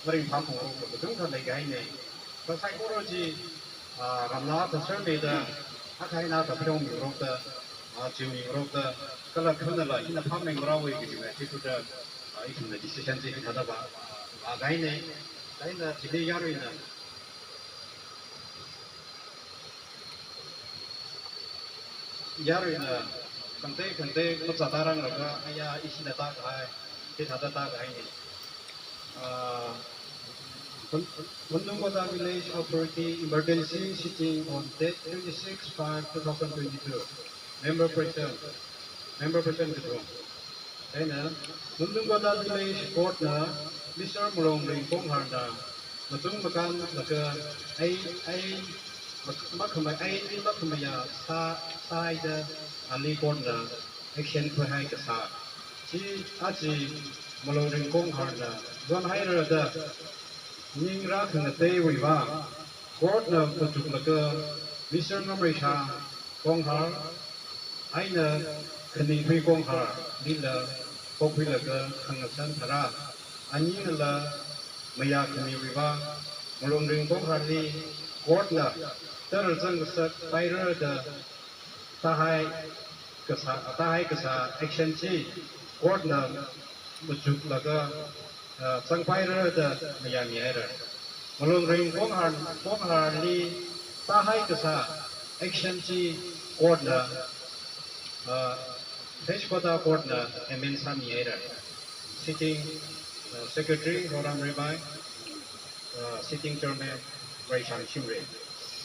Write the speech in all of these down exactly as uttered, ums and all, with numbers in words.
maringphā phungrok katonga khalei kahaina. Kha saikora chi, ah, ramna thāsermida, akha eina thāpheomingarokta, ah, chimingarokta, kala khanala hina phāmei ngarāwui kaji message shuda, ah, ithumna decision chi hithāda vā, ah, vākahaina. Chieina chili yaruina, yaruina khangatei khangatei mazatāranglaga, aya ishina tākahai, hithāda tākahaina. Ah, Mun-, Munthung Koda Village Authority emergency sitting on date twenty-six five two thousand twenty-two. Member present. Member present kathum. Chieina, Munthung Koda Village Court na Mister Malongring Kongharna machung makānlaga, ai, ai, mak-, makhamei, ai, makhamayā sā, sāhaida ali court na action khuihai kasā chi, aja Malongring Kongharna zonhaira da ning rākhangateiwui vang, court na machuklaga Mister Ngamreishang Konghar eina Khaningthui Kongharlila phokhuilaga khangasan tharā, aninala mayā khamiwui vang, Malongring Kongharli court na tara zangkasak paira da tāhai kasā, tāhai kasā action chi court na machuklaga, ah, zangpaira da mayāmihaira. Malongring Konghar, Kongharli tāhai kasā action chi court na, ah, H Koda court na amend sāmihaira. Sitting, ah, Secretary Horam Rimai, ah, Sitting Chairman Reisham Shimray.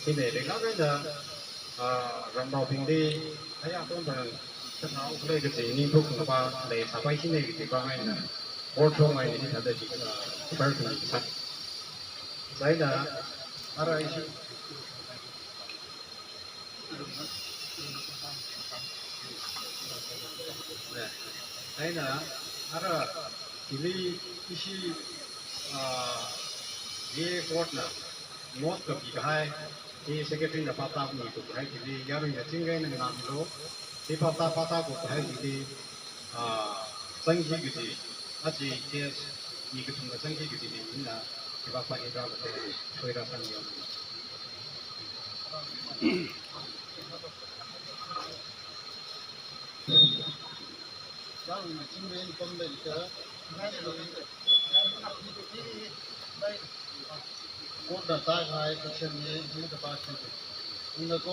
Hina ringla eina, ah, ramnaobingli, aya tongda, khanao khalei kaji ningthuk ngapa lei sāpai sina kaji vang eina, court thong eina hithāda chi, ah, share khami sā. Chieina, ara ishi, chieina, ara, hili ishi, ah, ye court na note kapikahai, hi secretary na pātāmi kupkahai chili, yaruina chingri eina nganāmilu, hi pātā pātākupkahai chili, ah, zangki kaji, aja case mi kathumna zangki kaji mi mina, hi pāpā hi rālaga, soi rāsāmilu. Yaruina chingri eina pamda ika, court na tākahai action hi, hina kapā sāki. Hina court